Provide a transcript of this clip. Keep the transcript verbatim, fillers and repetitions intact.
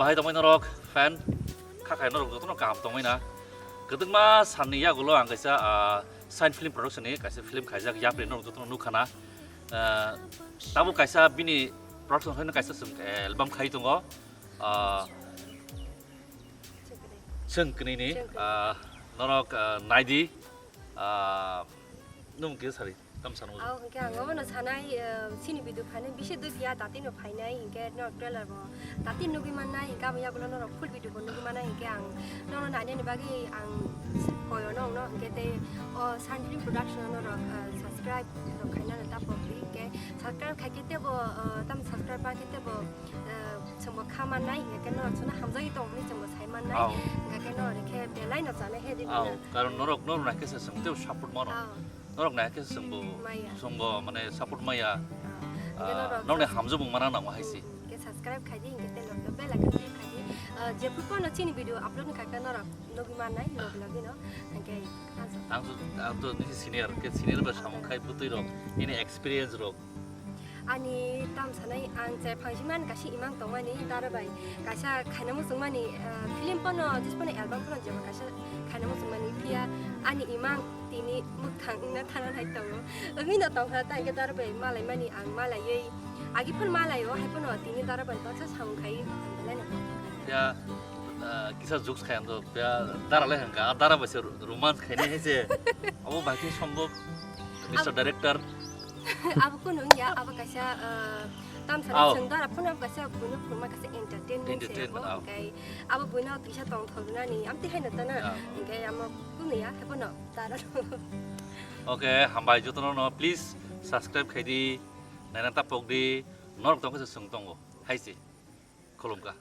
Hai tongmai norok fan, kha khai norok jotono kaham tongmai na. Kwtwkma sanni yagulo ang kaisa, ah, Shine Film Production ni kaisa film khaijak, Yapri norok jotono nukha na. Ah, tabuk kaisa bini production hoino kaisa chwng, eh, album khai tongo. Ah, chwng kwnwi ni, ah, norok, ah, naidi, ah, nwng kisa sari. Tam sano. Aw, hwnkhe ang obono sanai, eh, chini video phainai bisi dui phiya, datino phainai, hinkhe no trailer bo dati nugwi mannai, hinkhe abo yagulo norok full video bo nugwi mannai, hinkhe ang nono nainani bagwi ang koyo nongno, hinkhe tei o Shine Film Production norok, eh, subscribe rok khainano ta pokdi, hinkhe subscribe khaikhe tebo, eh, tam subscribe bakhe tebo, eh, chwngbo kha mannai, hinkhe norok chwngno hamjagwi tong hwnwi chwngbo sai mannai, Aw. Hinkhe norok khe belai no chanai he di Aw, mano. Karon norok, norok naikhe se chwng tebo support mano. Aw. Norok naikhe chwngbo, Maya. Chwngbo mane support maya. Ah, Ah, hinkhe norok nokni subs- hamjwk wngmana nango hai se. Hmm, hinkhe subscribe khaidi, hinkhe tei norok bell icon click khaidi. Ah, jephru phano chini video upload wngkha khe norok nugwi mannai, logi logi no. Hinkhe, Ang to, ang to nini senior, ke senior ba samung khai bwtwi rok, ini experience rok. Ani tam sanai ang chai phangsi man kaisa imang tongmani dara bai kaisa khaina muchungmani, ah, film phano, jis phano album phano jeba kaisa khaina muchungmani phiya ani imang tini mwkhang wngna thana nai tongo. Wngwi no tongkha ta hinkhe dara bai malai mani ang malaiwi agi phano malai o hai phano tini dara bai baksa samung khai belai no. Ya, ah, kisa jokes khai ang to, ya, dara le hangka, ah, dara bai se romance khai ni hai se. Abo bai khe sombo, Mister Director. Abo kunu ya, abo kaisa, eh, tam sana Aw. Chwng dara phano abo kaisa buino phunukma kaisa entertainment se Entertainment, abo, aw. Hinkhe abo buino kisa tongthok nani, amtwi haino tana, Aw. Hinkhe amo kunu ya, hai phano dara. Okay, hambai jotono no, please subscribe khai di, naina ta pok di, norok tong khe se chwng tongo, hai se, khulumkha.